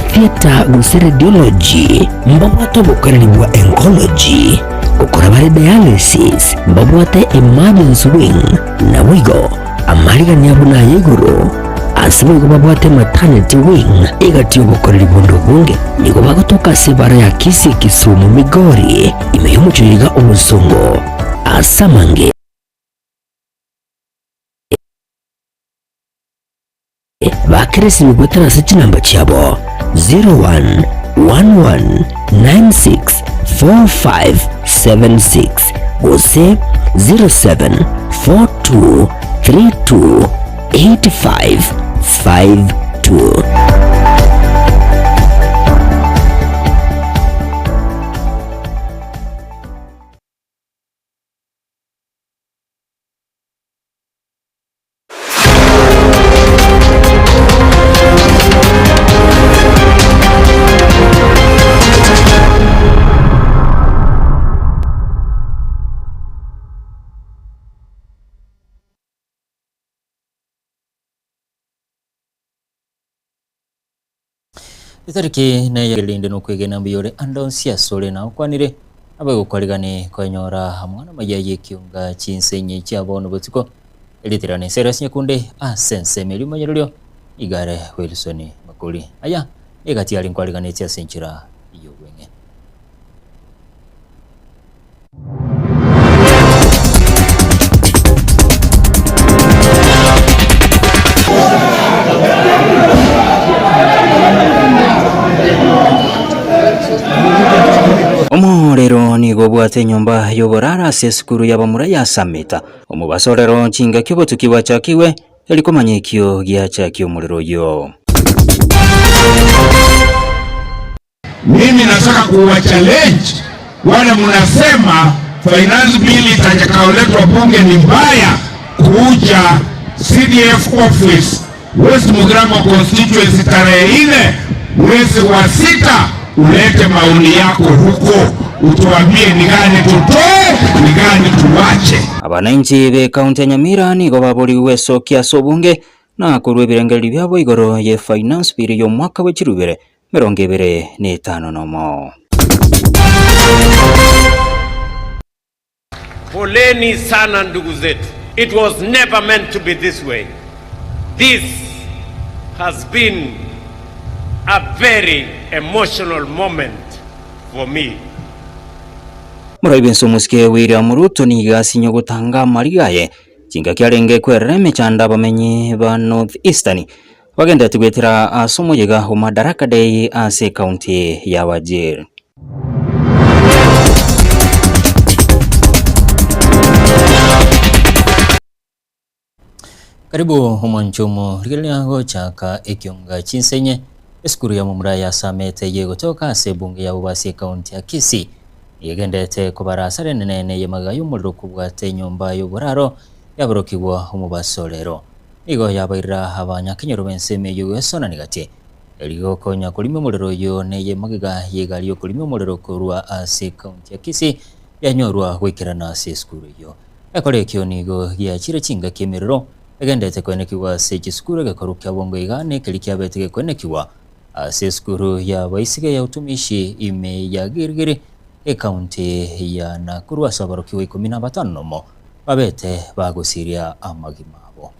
theatre gose radiology, mbabwate obokoreri bwa oncology, gokora bare dialysis, mbabwate emergency wing, naboigo amarigani abo naya igoro. Ase boigo babwate maternity wing egati y'obokoreri bonde obonge. Nigo bagotoka ase ebara ya Kisii Kisumu Migori, ime y'omochie oyo iga obosongo ase amange. Bakera esimi goetera ase chinamba chiabo 0111964576 gose 0742328552. Etariki neye erinde nokwegena mbuya ore ande onsi asore na okwanire abegokwarigani koenyora amang'ana amaya y'ekiunga chinse inye chia bono botuko eritirane Cyrus Nyakunde ase ensemo eria omonyererio igare Wilson Makori aya egati are nkwariganetie ase enchera y'obweng'e. Omorero nigo obwate enyomba y'oboraro ase esukuru y'abamura ya Sameta. Omobaso orero chingaki obotuki bwachakigwe, eri komanya ekio giachakia omorero oyio. Mimi nataka kuwa challenge wale mnasema finance bill itakayoletwa bunge ni mbaya, kuja CDF office West Mugirango constituency tarehe 4 mwezi wa 6, ulete maoni yako huko, utuambie ni gani tutoe, ni gani tuwache. Abananchi b'Ekaunti ya Nyamira nigo baborigwe gwesokia ase obonge na korua ebirengererio biabo igoro ye Finance Bill y'omwaka bwe chirubere 2051. Poleni sana ndugu zetu. It was never meant to be this way. This has been a very emotional moment for me. Morai bw'ense omosike William Ruto nigo asinye gotanga amariga aye chingaki arenge kwerera emechando abamenyi ba North Eastern Bagendererete goetera ase omoyega o Madaraka Day ase ekaunti ya Wajir. Karibu omwancho omo rigereria gochaka ekionga chinsenye esukuru ya momura ya Samete yegotoka ase ebunge ya Bobasi ekaunti ya Kisii yegenderete kobara asare enene neye magega y'omorero kobwata enyomba y'oboraro yaborokigwa omobaso rero. Nigo yabairera abanyakenyoro b'ensemo eyio gwesonania gati, erio gokonya korimia omorero oyio neye magega y'egari y'okorimia omorero korwa ase ekaunti ya Kisii yanyorwa goikerana ase esukuru eyio. Ekero ekio nigo giachire chingaki emerero egenderete koenekigwa ase chisukuru egekoru kia bongo iga nekeri kiabete gekoenekigwa ase esukuru y'abaiseke ya utumishi ime ya Gilgil ekaunti ya Nakuru ase aborokigwa ikomi na batano nomo babete bagosiria amagima abo.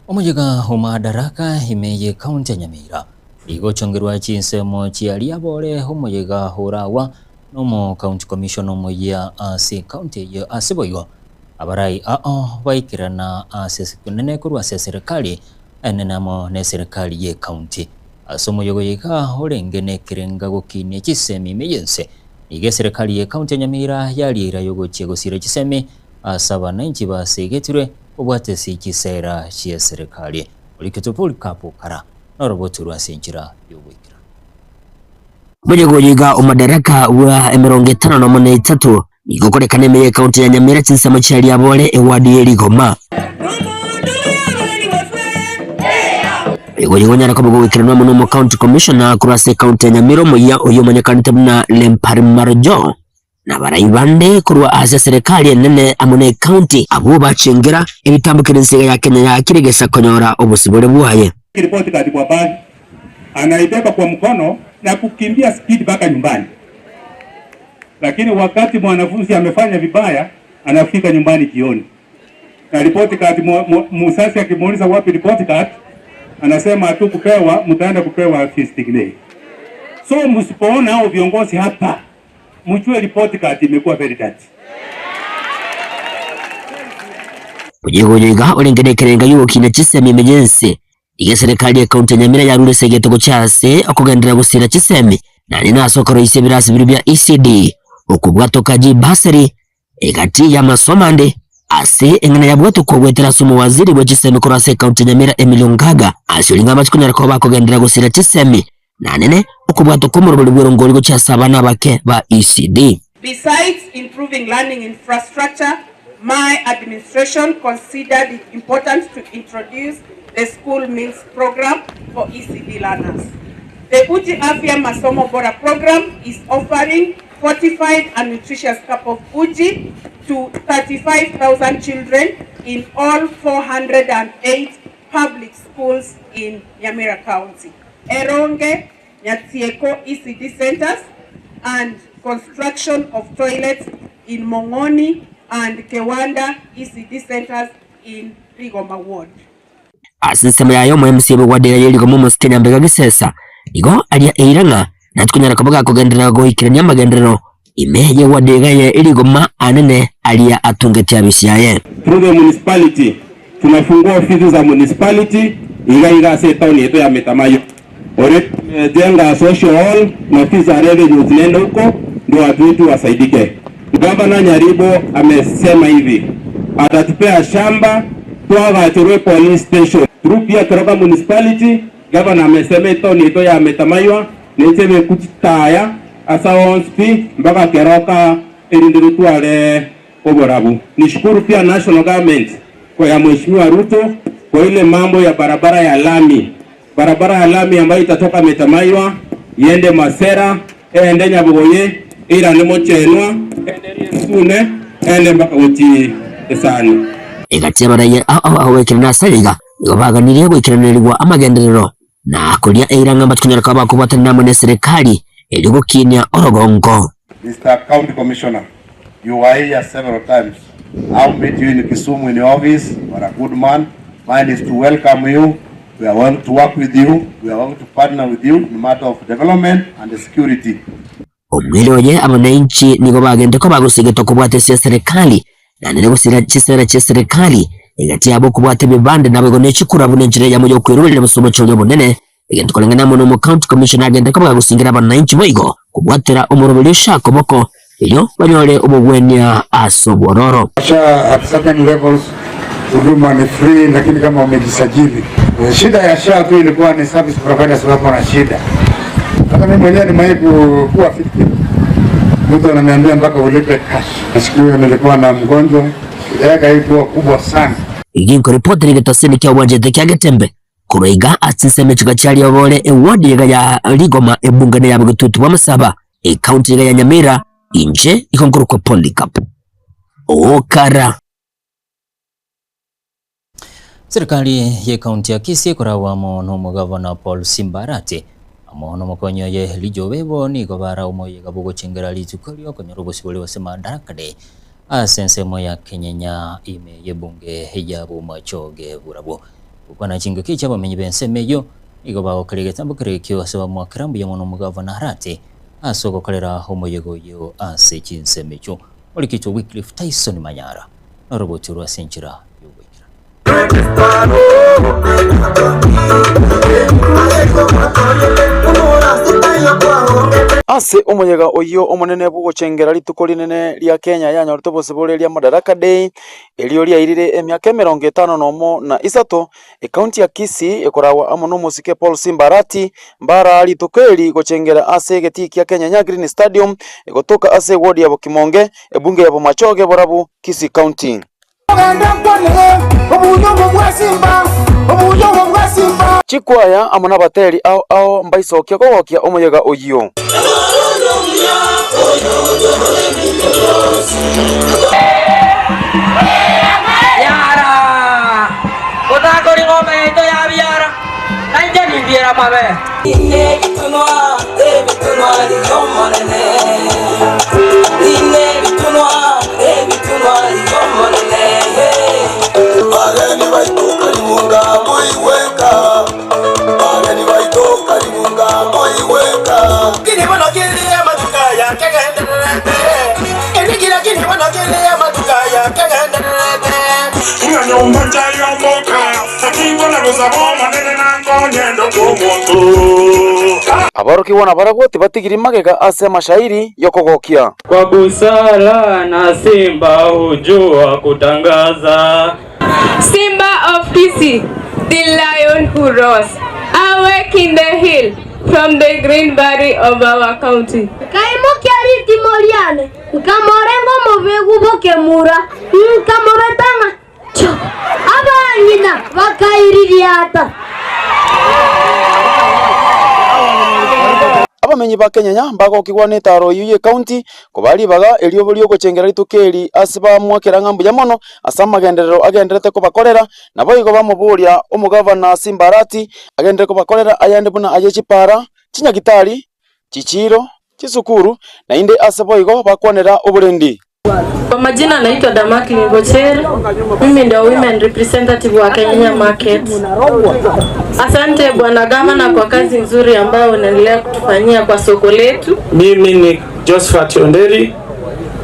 Omoyega o Madaraka ime y'Ekaunti ya Nyamira nigo ochongerwa chinsemo chiaria bore omoyega oragwa nomo County Commissioner omoyia ase ekaunti eyio ase boigo abarai ao baikerana ase nene korwa ase eserekari enene amo neserekari y'ekaunti. Ase omoyega oyo iga orenge nekerenga gokinia chisemi ime y'ense nigo eserekari y'ekaunti ya Nyamira yarieira yogochia gosira chisemi ase abananchi basegetirwe Obwate ase chisera chi'eserekari. Oriketwe Polycarp Okara noroboto rwe ase enchera y'ogoikeranu. Omonyagoyo iga omadaraka bwa emerongo etano nomo na etato nigo okorekana ime y'ecounty ya Nyamira chinsemo chia Riabore eward ye Rigoma. Igo nigo onyare koba goikeranwa amo nomo county commissioner korwa ase ecounty ya Nyamira omoyia oyio omanyekanete buna Lempari Marjo na abarai bande korwa ase eserekari enene amo ne ecounty abwo bachengera ebitambokero ense iga ya Kenya yaakire gesa konyora obosibore bwaye. Report card kwa bag anaibeba kwa mkono na kukimbia speed mpaka nyumbani, lakini wakati mwanafunzi amefanya vibaya anafika nyumbani jioni na report card. Mzazi akimuuliza wapi report card, anasema hatukupewa, mtaenda kupewa feasting day. So msipoona hao viongozi hapa, mjue report card imekuwa very dirty. Oyigo iga orenge nekerenga y'ogokina chisemi ime y'ense, iga eserekari y'ecounty ya Nyamira yarure ase egetogo chiase okogenderera gosira chisemi naende nase okoroisia ebirasi biria bia ECD, okobwatoka jibasari egati y'amasomo ande ase eng'ana yabwatokwa goetera ase omowaziri bwe chisemi korwa ase ecounty ya Nyamira Emily Ongaga ase oria ng'a amache konyara koba bakogenderera gosira chisemi nanene okobwatoka omorobori bw'erongori gochia ase abana abake ba ECD. Besides improving learning infrastructure, my administration considered it important to introduce the school meals program for ECD learners. The Uji Afya Masomo Bora program is offering fortified and nutritious cup of uji to 35,000 children in all 408 public schools in Nyamira County. Eronge, Nyatieko ECD centers and construction of toilets in Mongoni and Kewanda ECD centers in Rigoma Ward. Ase ensemo yaye omo-MC bw'egwadi ya Rigoma omosike Nyambega Gisesa nigo aria eira ng'a natikonyara koba gakogenderera goikerania amagenderero ime y'egwadi iga ye Rigoma anene aria atungetie abisi yaye. Through the municipality, tunafungua ofisi za municipality iga iga ase etown yetu ya Metamayo. Already tumejenga social hall na ofisi za revenue zinaenda huko ndio watu wetu wasaidike. Gavana Nyaribo amesema hivi atatupea shamba twagachorwe police station. Through pia Keroka municipality gavana amesema etown yetu ya Metamaywa nechebe kuchitaya asa onsi mpaka Keroka erinde rutware oborabu. Nishukuru pia national government kwa ya Mheshimiwa Ruto kwa ile mambo ya barabara ya lami, barabara ya lami ambayo itatoka Metamaywa iende Masera ende Nyabugoye irane Mochenwa ende Riesune ende mpaka uchi Esani. Egati y'abaraiya ao ao baikire ase aiga nigo baganirie goikeranerigwa amagenderero na koria eira ng'a mbatunyare koba bakobwatanera amo neserikari erio gokinia orogongo. Mr. County Commissioner, you were here several times. I'll meet you in Kisumu in your office. You are a good man. Mine is to welcome you. We are going to work with you. We are going to partner with you in matter of development and security. Omwere oye abananchi nigo bagente koba gosigetwa kobwata ase eserekari naende gosira chisera chi'eserekari egati yabo okobwata ebibande naboigo ne chikura buna enchera eyemo y'okwerobereria ase omochori obonene egento koreng'ana amo na omo county commissioner agente koba gosingira abananchi boigo kobwatera omoroberio sha koboko erio banyore obogwenia ase obwororo. SHA at certain levels huduma ni free, lakini kama umejisajili. Shida ya SHA tu ilikuwa ni service providers wako na shida. Hata mimi mwenyewe nimewahi kuwa victim. Mtu ananiambia mpaka ulipe cash. Na siku hiyo nilikuwa na mgonjwa, shida yake haikuwa kubwa sana. Iginko ripoti rigetosini kia obwanchete kia Getembe korwa iga ase ensemo echiga chia Riobore eward iga ya Rigoma ebungane ya Bogetutu bwa Masaba ecounty iga ya Nyamira inche igo nkorokwa Polycarp Okara. Serikali ye county ya Kisii ekoragwa amo na omogavana Paul Simba Arati amo na omokonyi oye Elijah Obebo nigo bara omoyega bwogochengera rituko riokonyora obosibore gose Madaraka Day ase ensemo ya Kenyenya ime y'ebunge ya Bomachoge Burabwo. Gokwana chingaki chia abamenyi b'ensemo eyio nigo bagokora egetambo kere ekio ase bamoakera mbuya mono omogavana Arati ase ogokorera omoyega oyio ase chinsemo echio. Orikito Wycliffe Tyson Manyara noroboti orwo ase enchera y'ogoikerana. Ase omoyega oyio omonene bw'ogochengera rituko rinene ria Kenya yanyorete obosibore ria Madaraka Day, erio riairire emiaka emerongo etano nomo na isato, Ekaunti ya Kisii ekoragwa amo nomosike Paul Simba Arati mbaraa rituko eri gochengera ase egetii kia Kenya Nyagreen Stadium egotoka ase eward ya Bokimonge, ebunge ya Bomachoge Borabu, Kisii County. Chikwaya amo nabateri ao ao mbaisokia kogokia omoyega oyio. Aborokigwa nabarabwo tibatigiri magega ase amashairi y'okogokia. Kwa busara na simba hujua kutangaza. Simba of Kisii, the lion who roars, awake in the hill from the green valley of our county. Nkaimokia ritimo riane, nkamorenga omobegu bw'okemura, nkamobeta ng'a choo. Abang'ina bakaiririata. Abamenyi ba Kenyenya mbagokigwa netaaro eyio y'ecounty kobaa ribaga erio riogochengera rituko eri ase bamoakera ng'a mbuya mono ase amagenderero agenderete kobakorera, naboigo bamoboria omogavana Simba Arati agenderere kobakorera ayande buna aye chipara, chinyagitari, chichiiro, chisukuru, naende ase boigo bakwanera oborendi. Kwa majina naitwa Damaki Migocher, mimi ndio women representative wa Kenyenya Market. Asante bwana gavana kwa kazi nzuri ambayo unaendelea kutufanyia kwa soko letu. Mimi ni Josephat Onderi,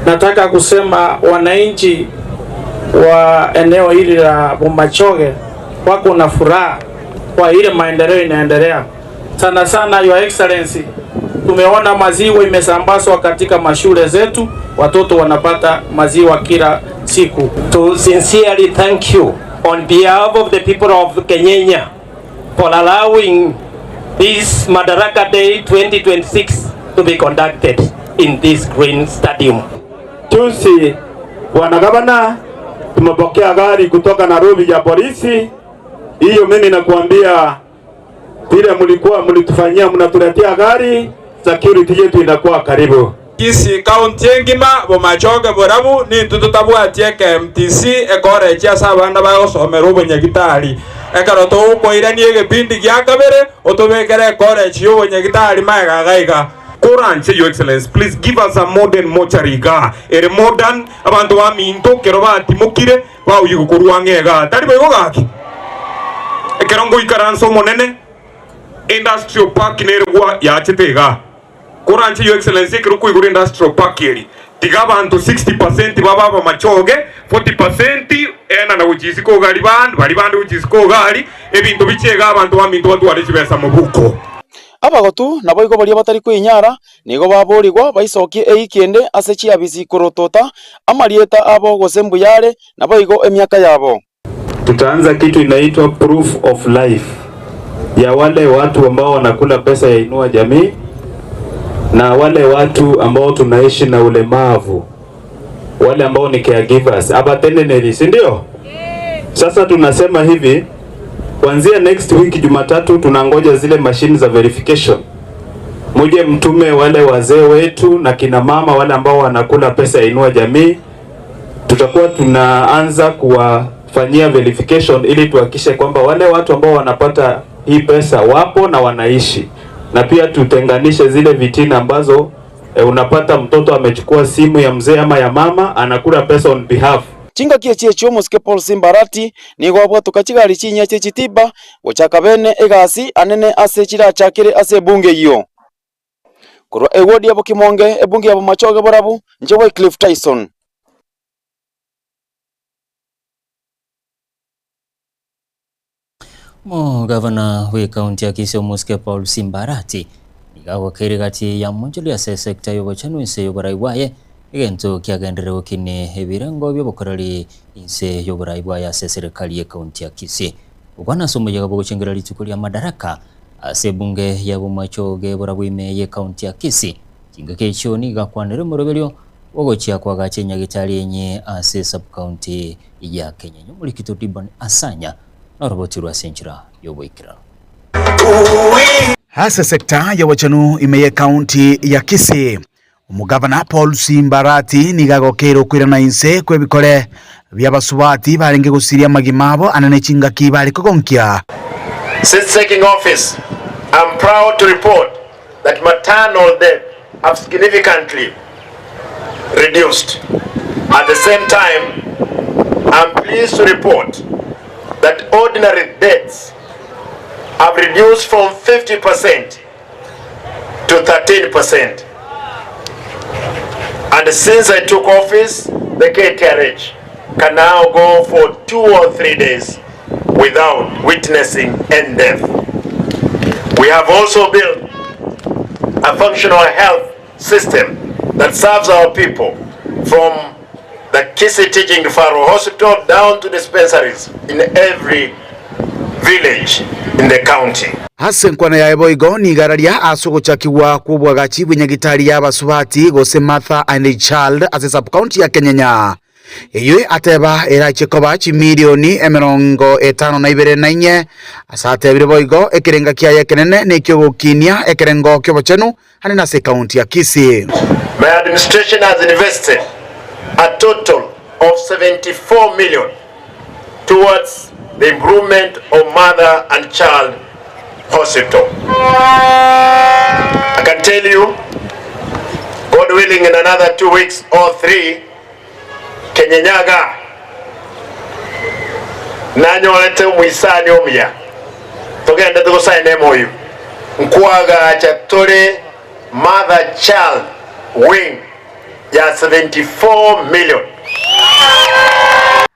nataka kusema wananchi wa eneo hili la Bomachoge wako na furaha kwa ile maendeleo inaendelea. Sana sana Your Excellency, tumeona maziwa imesambazwa katika mashule zetu, watoto wanapata maziwa kila siku. To sincerely thank you on behalf of the people of Kenyenya for allowing this Madaraka Day 2026 to be conducted in this green stadium. Juzi bwana gavana, tumepokea gari kutoka Nairobi ya polisi. Hiyo mimi nakuambia vile mlikuwa mlitufanyia, mnatuletea gari, security yetu inakuwa karibu. Kisii county engima bomachoge borabu nintu totabwati eKMTC ekorechi ase abana bagosomera obonyagitari ekero togokoirania egepindi gia kabere otobekere ekorechi ya obonyagitari maega iga iga. Koranche your excellency please give us a modern mortuary igaa ere modern abanto baminto kero batimokire baoyigwe korwa ang'e igaa tari boigo gaki? Ekero ngoikaransa omonene industrial park nere gwa yachete igaa Koranche your excellency ekero koigora industrial park eri tiga abanto 60% babe abamachoge 40% ena na gochia isiko iga aria bande baria bande gochia isiko iga aria ebinto bichie iga abanto baminto batware chibesa mobuko. Abagotu naboigo baria batari kweinyara nigo baborigwa baisokie eiki ende ase chiabisi korotota amarieta abo gose mbuya are, naboigo emiaka yabo. Tutaanza kitu inaitwa proof of life ya wale watu ambao wanakula pesa ya Inua Jamii na wale watu ambao tunaishi na ulemavu, wale ambao ni caregivers abateneneri, si ndio? Sasa tunasema hivi, kuanzia next week Jumatatu tunangoja zile machine za verification, muje mtume wale wazee wetu na kina mama wale ambao wanakula pesa ya Inua Jamii. Tutakuwa tunaanza kuwafanyia verification ili tuhakikishe kwamba wale watu ambao wanapata hii pesa wapo na wanaishi, na pia tutenganishe zile vitina ambazo unapata mtoto amechukua simu ya mzee ama ya mama anakula pesa on behalf. Chingaki echi echi'omosike Paul Simba Arati nigo abwatoka chigari chinyia chie chitiba gochaka bene egasi anene ase chirachakere ase ebunge eyio. Korwa ewodi ya Bokimonge, ebunge ya Bomachoge Borabu, inche Wycliffe Tyson. Omogavana bw'ekaunti ya Kisii Omosike Paul Simba Arati. Nigo agokeire gati ya Moncholi ase esecta y'obochenu inse y'oborai bwaye, egento kiagenderire gokinia ebirengo bi'obokoreri inse y'oborai bwaye ase eserekari y'ecounty ya Kisii. Gokwana ase omoyega bw'ogochengera rituko ria Madaraka ase ebunge ya Bomachoge Borabu ime y'ecounty ya Kisii, chingaki echio nigo akwanire omoroberio bw'ogochia koagacha enyagitari enye ase esubcounty ya Kenyenya. Omorikito Dibon Asanya norobotirwe ase enchera y'oboikeranu. Ase sector y'obochenu ime y'ecounty ya Kisii, omogavana Paul Simbarati nigo agokeire okoirana inse kw'ebikore bi'abasubati barenge gosiria amagima abo ane ne chingaki bare kogonkia. Since taking office, I'm proud to report that maternal death have significantly reduced. At the same time, I'm pleased to report that ordinary deaths have reduced from 50% to 13%. And since I took office, the KTRH can now go for 2 or 3 days without witnessing any death. We have also built a functional health system that serves our people from the Kisii Teaching Referral Hospital down to dispensaries in every village in the county. Ase enkwana yaye boigo nigo araria ase ogochakigwa kw'oboagachi bw'enyagitari y'abasubati gose Mother and Child ase sub-county ya Kenyenya. Eyio ateba erache koba chimilioni 52 na inye. Ase atebire boigo ekerenga kiaye ekenene neki'ogokinia ekerengo ki'obochenu ande nase ekaunti ya Kisii. My administration has invested a total of 74 million towards the improvement of mother and child hospital. I can tell you, God willing, in another 2 weeks or 3, Kenyenyaga nanyorete omoisani omuya togendete gosaina emoyo, nkoagacha tore mother child wing ya 74 million.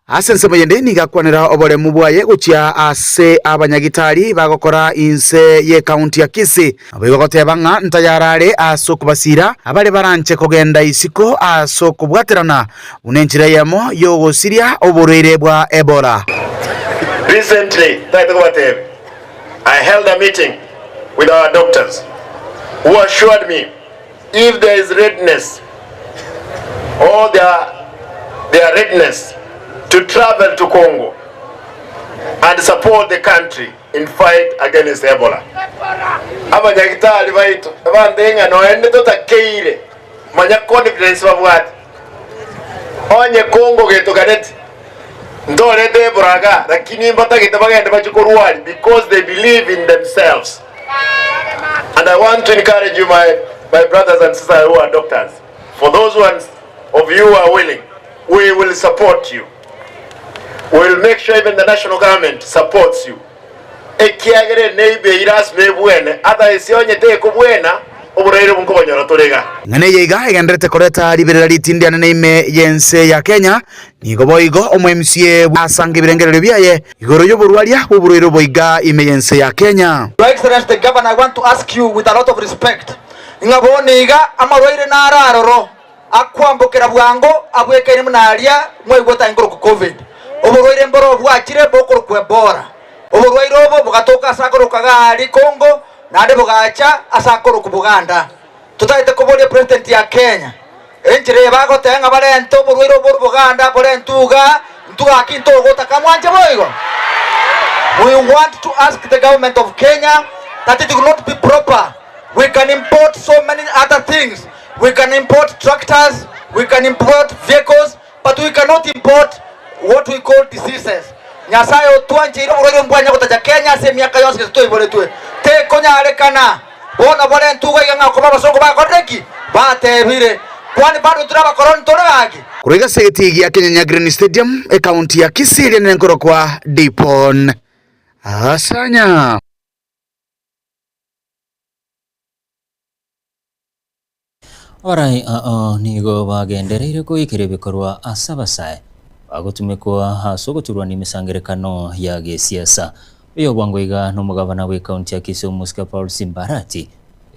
Ase ensemo yende nigo akwanera oboremu bwaye gochia ase abanyagitari bagokora inse y'ecounty ya Kisii. Naboigo goteba ng'a ntayarare ase okobasiira abare baranche kogenda isiko ase okobwaterana buna enchera eyemo y'ogosiria oborwaire bwa Ebola. Recently, ntagete kobatebia, I held a meeting with our doctors who assured me if there is readiness or their, their readiness to travel to Congo and support the country in fight against Ebola. Abanyagitari baito bantebie ng'a noende totakeire, manya confidence babwate. Onye Congo getoganeti, ntorete Ebola igaa, lakini mbatagete bagende bachie korwari because they believe in themselves. And I want to encourage you my, my brothers and sisters who are doctors. For those ones of you who are willing, we will support you. We will make sure even the national government supports you. Ekiagera eneibo eyio lasima ebwene, ata ase onye tekobwena, oboraire obo nkobonyora tore iga. Eng'ana eye iga egendererete koreta riberera ritindianene ime y'ense ya Kenya, nigo boigo omo MCA asange ebirengererio biaye igoro y'oborwaria bw'oborwaire obo iga ime y'ense ya Kenya. Your Excellency the Governor, I want to ask you with a lot of respect, ng'a bono iga amarwaire naro aroro Akwambokera bwango abwekaine buna aria mwaigwete aye nkorokwa Covid. Oborwaire mboro bwachire bokorokwa Ebola. Oborwaire obo bogatoka ase akorokwa Gari Congo naende bogacha ase akorokwa Buganda. Totagete koboria President ya Kenya enchera eye bagoteba ng'a barente oborwaire obo borwa Buganda borentwe igaa intwe gaki ntogotaka mwanche boigo? We want to ask the government of Kenya that it will not be proper we can import so many other things We can import tractors, we can import vehicles, but we cannot import what we call diseases. Nyasaye otwancheire oborwaire mbwanya gotacha Kenya ase emiaka yonsi gose twaiboretwe. Tekonyarekana. Bono borentwe iga iga ng'a okoba abasongo bakorire ki? Batebire. Kwani bado tore abakoroni tore gaki? Korwa iga ase egetii gia Kenyanya Green Stadium, ekaunti ya Kisii eria nere nkorokwa Dipon Asanya. Abarai ao nigo bagendereire koikeria ebikorwa ase abasae bagotumekwa ase ogoturwania emesangerekano ya gesiasa. Oyo bwango iga nomogabana bw'ekaunti ya Kisii Omosike Paul Simbarati.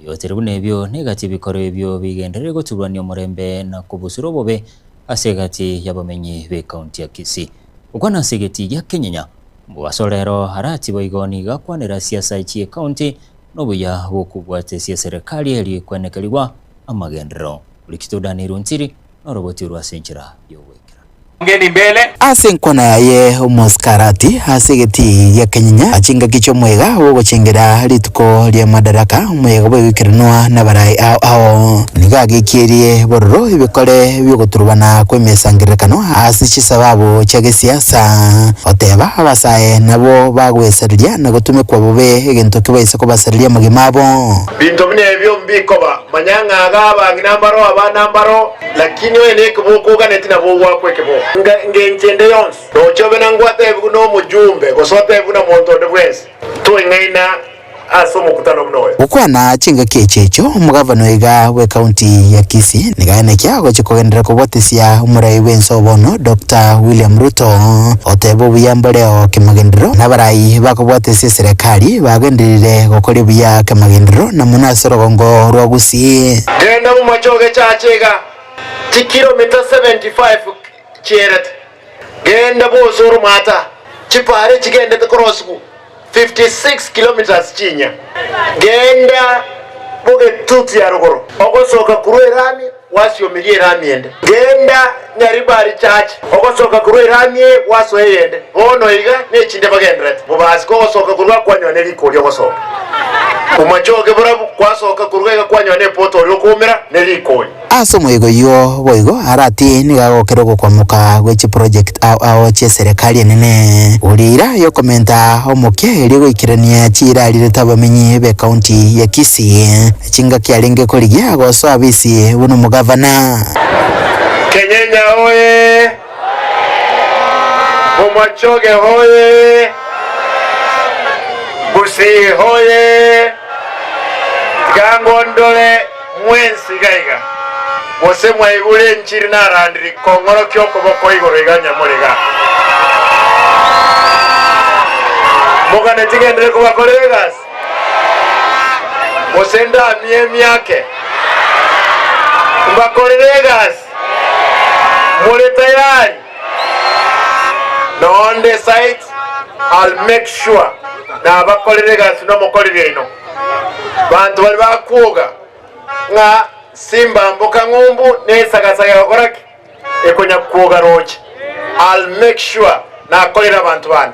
Oyotere buna ebio negati ebikoro ebio bigenderere goturwania omorembe na kobusura obobe ase egati y'abamenyi b'ecounty ya Kisii. Gokwana ase egetii gia Kenyenya, omobaso rero Arati boigo nigo akwanera siasa chi'ecounty nobuya bw'okobwata ase eserekari erio ekwenekerigwa amagenderero. Rikito Daniel Ontiri noroboti orwo ase enchera y'ogoikerana. Ngeni mbele. Ase enkwana yaye omosikarati ase egetii gia Kenyenya chingaki chi'omoyega bw'ogochengera rituko ria Madaraka, omoyega bw'egoikeranwa nabarai ao ao, nigo agekierie bororo ebikore bi'ogoturubana kw'emesangererekano ase chisababu chia gesiasa, oteba abasae nabwo bagwesareria na gotumekwa bobe egento kebaise kobasareria amagima abo. Binto buna ebio mbikoba, manya ng'a iga abang'ina mbaro, abana mbaro. Lakini onye nekeboko oganeti nabo ogwakwa ekeboko. Ngencho ende yonsi, nocha obe na ngwatebigwe nomojumbe, gose otebigwe na monto onde bwensi, toing'aina ase omokutano buna oyo. Gokwana chingaki echi echio, omogavana oiga bw'ecounty ya Kisii nigo aenekia agochia kogenderera kobwatesia omorai bw'ense o bono Doctor William Ruto oteba obuya mboreo kemagenderero na abarai bakobwatesia eserekari bagenderire gokoria buya kemagenderero na mono ase orogongo rwa Gusii. Genda momachoge chache iga, chikilomita 75 chierete. Genda bwose oromata, chipara echigendete korosigu 56 kilometers chinya. Genda bogetutu ya rogoro, ogosoka korwa erami gwasiomeria erami ende. Genda Nyaribari chache, ogosoka korwa erami eye gwasoa eyende. Bono iga nechinde bagenderete. Bobasi kogosoka korwa kwanyora ne rikori ogosoka. Omachoge borabu kwasoka korwa iga kwanyora ne poto oria okoumera ne rikori. Ase omoigo oyio boigo Arati nigo agokera ogokwamoka gwe chiproject ao ao chi'eserekari enene. Uriira yokomenta omokia erio goikerania chiira arirete abamenyi b'ecounty ya Kisii chingaki arenge korigia gosoa abisi buna omogavana. Kenyenya oye! Bomachoge hoye! Gusii hoye! Tiga ngondore mwensi iga iga, gose mwaigure enchiri narandiri kong'orokia okoboko igoro iga nyamore iga. Mogane tigenderere kobakorera egasi, gose ndamie emiake mbakorere egasi. More tayari? Nonde site, I'll make sure nabakorire egasi nomokoreri oino. Banto baria bakwoga ng'a simba mboka ng'umbu nesagasaga egokora ki? Ekonya kwoga roche. I'll make sure nakorire abanto bane.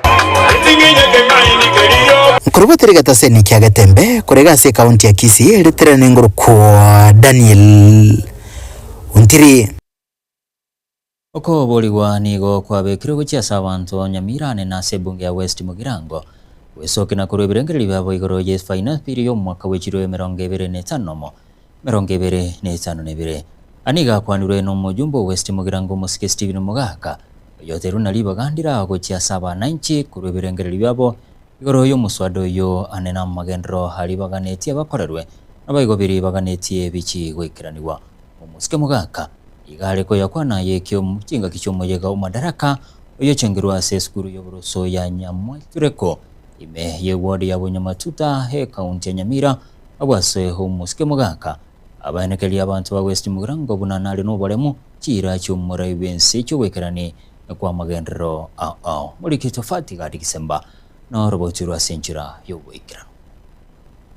Nkorobotera egetaseni kia Getembe korega ase ekaunti ya Kisii ritirane ngorokwa Daniel Ontiri. Okoborigwa nigo kwabekirwe gochia ase abanto Nyamira ane na ase ebunge ya West Mugirango gwesokia na korwa ebirengererio biabo igoro ye Finance Bill y'omwaka bw'echiro 25 2052. Aya nigo akwanirwe nomojumbe o West Mugirango omosike Stephen Mogaka oyoterwe na ribaga ndira gochia ase abananchi korwa ebirengererio biabo igoro y'omoswada oyio ane namagenderero aria baganetie bakorerwe naboigo biria baganetie bichie goikeranigwa. Omosike Mogaka iga are koyakwana aye ekio chingaki chi'omoyega o Madaraka oyochengerwe ase esukuru y'oboroso ya Nyamwetureko ime y'eward ya Bonyamatuta ekaunti ya Nyamira Agwo ase omosike Mogaka abaenekerie abanto ba West Mugirango buna nare noboremu chiira chi'omorai bw'ense chi'ogoikerani kw'amagenderero ao ao. Morike Tofati Gadi Gisemba noroboti rwa ase enchera y'ogoikeranu.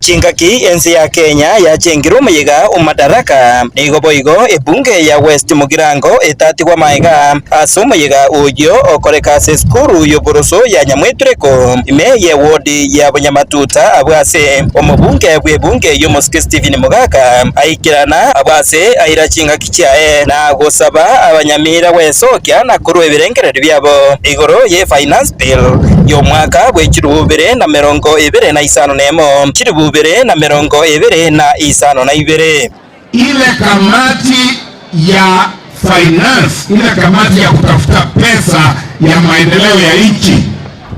Chingaki ense ya Kenya yachengire omoyega o Madaraka, nigo boigo ebunge ya West Mugirango etatigwa maega ase omoyega oyio okoreka ase esukuru y'oboroso ya Nyamwetureko ime y'ewodi ya Bonyamatuta abwo ase omobunge bw'ebunge y'omosike Stephen Mogaka aikerana abwo ase aira chingaki chiaye na gosaba abanyamira gwesokia na korua ebirengererio biabo igoro ye Finance Bill y'omwaka bwe chilifu bibere na merongo ebere na isano nemo, chilifu bibere na merongo ebere na isano na ibere. Ile kamati ya finance, ile kamati ya kutafuta pesa ya maendeleo ya nchi,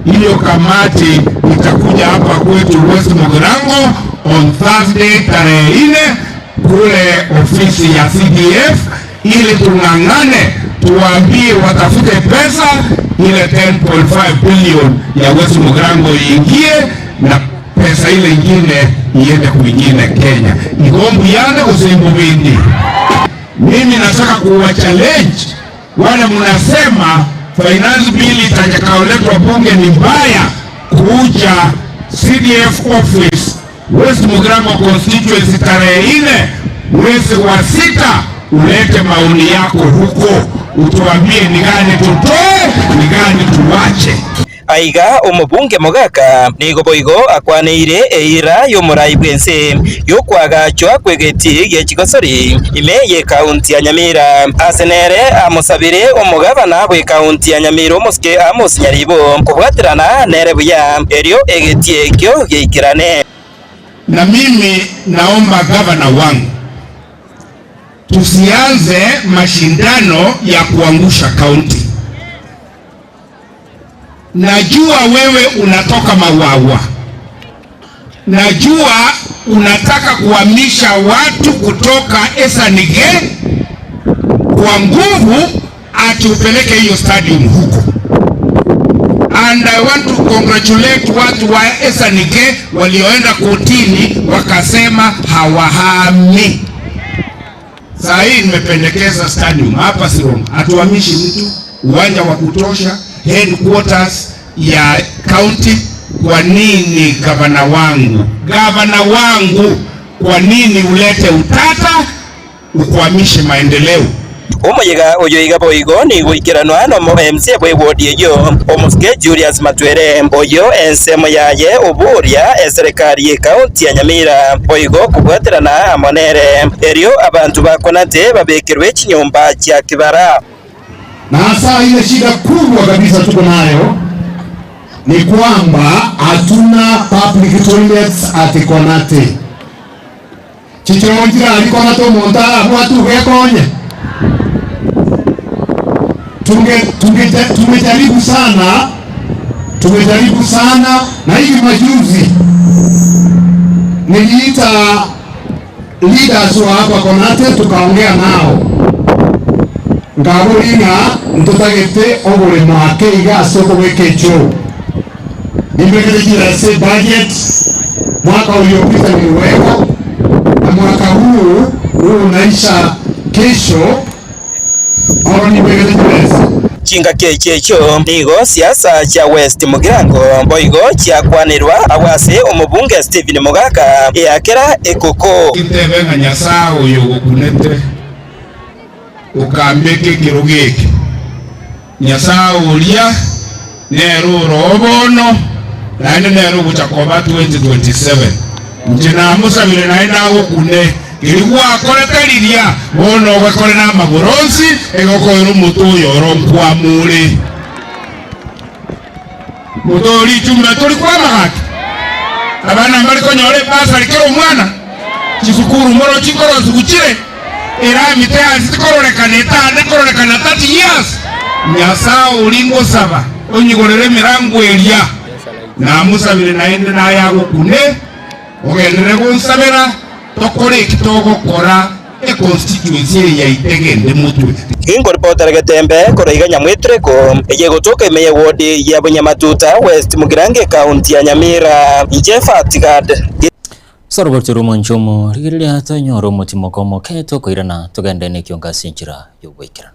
hiyo kamati itakuja hapa kwetu West Mugirango on Thursday tarehe 4 kule ofisi ya CDF ili tung'ang'ane, tuwaambie watafute pesa ile 10.5 billion ya West Mugirango iingie na Pesa ile ingine iende kwingine Kenya. Igo mbuyande gose mbobindi? Mimi nataka kuwa challenge wale mnasema finance bill itakayoletwa bunge ni mbaya, kuja CDF office West Mugirango constituency tarehe 4 mwezi wa 6, ulete maoni yako huko, utuambie ni gani tutoe, ni gani tuwache. Aiga omobunge Mogaka nigo boigo akwaneire eira y'omorai bw'ense y'okoagachwa kw'egetii gie chigosori ime y'ekaunti ya Nyamira. Ase nere amosabire omogabana bw'ekaunti ya Nyamira omosike Amos Nyaribo kobwaterana nere buya erio egetii ekio geikerane. Na mimi naomba gavana wangu tusianze mashindano ya kuangusha kaunti. Najua wewe unatoka Mawawa, najua unataka kuhamisha watu kutoka Esanige kwa nguvu, ati upeleke hiyo stadium huko. And I want to congratulate watu wa Esanige walioenda kotini wakasema hawahami. Saa hii nimependekeza stadium hapa Sironko, hatuhamishi mtu, uwanja wa kutosha, headquarters ya county. Kwa nini gavana wangu, gavana wangu, kwa nini ulete utata ukwamishe maendeleo? Omoyega oyo iga boigo nigoikeranwa nomo MCA bwe ward eyio omosike Julius Matwere oyo ensemo yaye oboria eserekari ye county ya Nyamira boigo kobwaterana amo nere erio abanto ba Konate babekerwe chinyomba chia kibara. Na hasa ile shida kubwa kabisa tuko nayo ni kwamba hatuna public toilets at Konate. Chichonjira ali Konate omonto arabwate ogekonye. Tumejaribu sana, tumejaribu sana, na hivi majuzi niliita leaders wa hapa Konate tukaongea nao ngaburinga ntutagete obulimo ake iga ase okobeka echo nimbekerekire ase budget mwaka uliopita niliweka na mwaka huu huu unaisha kesho oro nimbekerekire ase Chingaki echi echio nigo siasa chia West Mugirango boigo chiakwanirwa agwo ase omobunge Stephen Mogaka eakera ekoko. Intebe ng'a Nyasae oyo ogokunete okambeka ekerogo eke, Nyasae oria nere ore bono, naende nere ogocha koba 2027. Inche namosabire naende agokune, keria gwakorete riria, bono ogekore namagoro onsi, egokoera omote oyo oro nkwamore. Mote oyo richumbe tori kwama gaki? Abana mbari konyora ebasari kera omwana? Chisukuru mboro chikorosigwa chire? Erami teancheti kororekana etande kororekana 30 years. Nyasae oria ngosaba onyigorere emerango eria, namosabire naende naye agokune, ogenderere gonsabera tokore eki togokora econstituency eye yaito egende motwe. Inkoripotera Getembe korwa iga Nyamwetureko, eye egotoka ime ye ward ya Bunyamatuta West Mugirango ekaunti ya Nyamira. Inche Fatgad. Soroboti rw'omonche omo, rigereria tonyore omotimoko omoke tokoirana togende nekiongo ase enchera y'ogoikerana.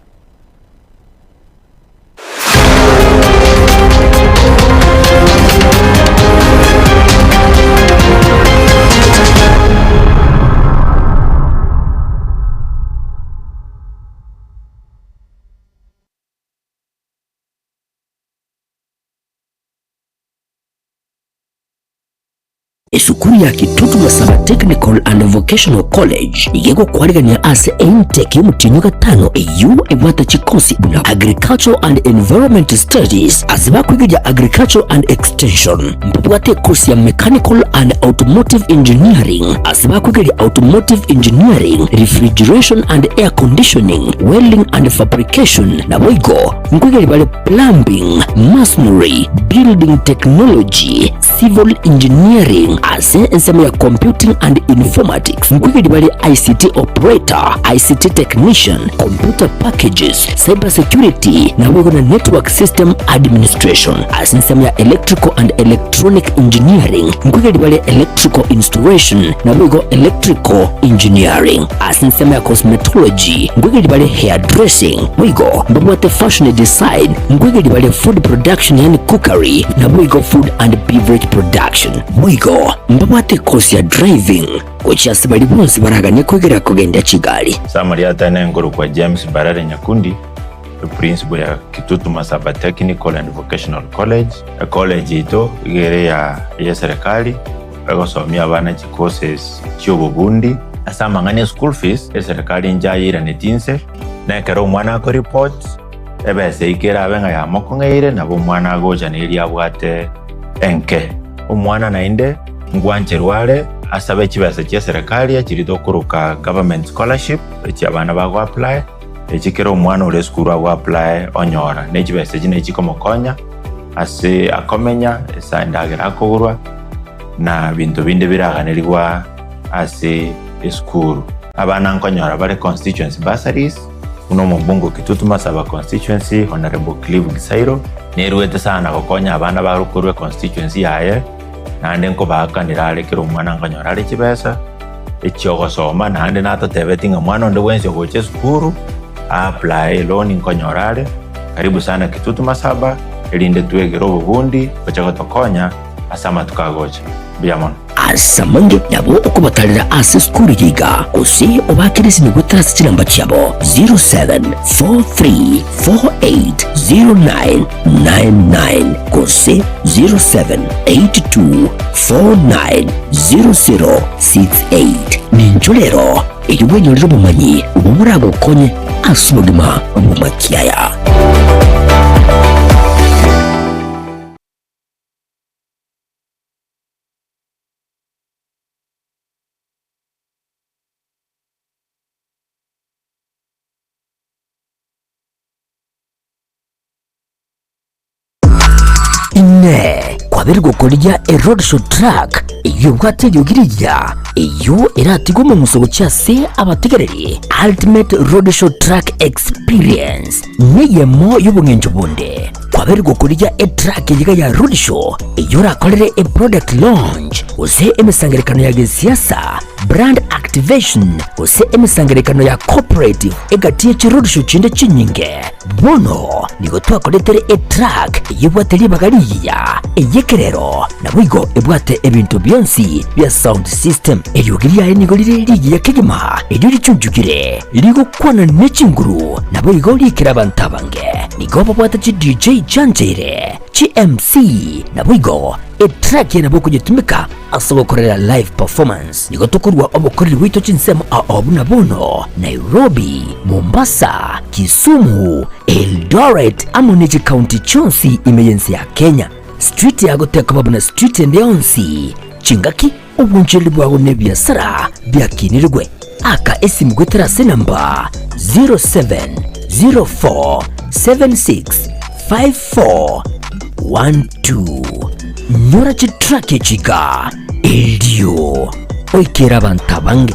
Esukuru ya Kitutu Masaba Technical and Vocational College nigo egokwarigania ase intake y'omotienyi o gatano eyio ebwate chikosi buna Agricultural and Environment Studies ase bakwegeria Agricultural and Extension. Mbabwate ekosi ya Mechanical and Automotive Engineering ase bakwegeria Automotive Engineering, Refrigeration and Air Conditioning, Welding and Fabrication naboigo nkwegeria bare Plumbing, Masonry, Building Technology, Civil Engineering. Ase ensemo ya Computing and Informatics nkoigeria bare ICT Operator, ICT Technician, Computer Packages, Cyber Security naboigo na Network System Administration. Ase ensemo ya Electrical and Electronic Engineering nkoigeria bare Electrical Installation naboigo Electrical Engineering. Ase ensemo ya Cosmetology nkoigeria bare Hairdressing boigo mbabwate Fashion Design nkoigeria bare Food Production yaani Cookery naboigo Food and Beverage Production. Boigo mbabwate ekosi ya Driving gochia ase baria bonsi baraganie koigera kogendia chigari. Samari atene nkorokwa James Mbarare Nyakundi, eprinciple ya Kitutu Masaba Technical and Vocational College. Ecollege yaito iga ere ya eserekari egosomia abana chicourses chiobobundi. Ase amang'ana e school fees, eserekari nchayeiranetie inse, na ekero omwana akoreport, ebesa eyio kerabe ng'a yamokong'eire, nabo omwana agocha na eria abwate enke. Omwana naende ngwancherwa are asabe chibesa chia serikali echiria tokoroka government scholarship, echi abana bago apply, echi kera omwana ore esukuru ago apply onyora. Ne chibesa echi nachi chikomokonya ase akomenya, ase endagera akogorwa, na binto binde biraganerigwa ase esukuru. Abana nkonyora bare constituency bursaries, buna omobunge o Kitutu Masaba constituency Honourable Clive Gisairo, Nerwete sana gokonya abana bare korwa econstituency yaye, naende nkobaakanera are kera omwana nkonyora are chibesa echiogosoma, naende natotebeti ng'a mwana onde bwensi ogocha esukuru a apply eloan nkonyora are. Karibu sana Kitutu Masaba erinde twegere obobundi gocha gotokonya ase amatuko agocha. Mbuya mono. Ase amange nabo okobatarera ase esukuru eye iga, gose obaakere esimi goetera ase chinamba chiabo 0743480999 gose 0782490068. Nincho rero erio bwenyorere obomanyi obwo boragokonye ase obogima bw'amakiaya. Inee! Kwabeire gokorigia eroadshow truck eyio ebwate eriogi rigiya, eyio eratigwe omong'uso gochia ase abategereri? Ultimate Roadshow Truck Experience neyemo y'obong'encho bonde. Kwabeire gokorigia etruck eyio iga ya roadshow eyio orakorere eproduct launch gose emesangererekano ya gesiasa, brand activation gose emesangererekano ya corporate egati ye chiroadshow chinde chinyinge. Bono nigo twakoretere etruck eyio ebwate ribaga rigiya, ey'ekerero, naboigo ebwate ebinto bionsi bia sound system. Eriogi riaye nigo rire rigiya kegima, erio richunchukire, rigokwana ne chinguru, naboigo riikere abanto abange. Nigo babwate chi DJ chiancheire, chi MC, naboigo etrack eye nabo okonyetumeka ase ogokorera live performance. Nigo tokorua obokoreri bwaito chinsemo ao buna bono, Nairobi, Mombasa, Kisumu, Eldoret amo ne chikaunti chionsi ime y'ense ya Kenya. Street yago tekoba buna street ende yonsi, chingaki, obonchereri bwago na ebiasara biakinirigwe. Aka esimu goetera ase enamba 0704765412. Nyora chitrack echi iga erio oikere abanto abange.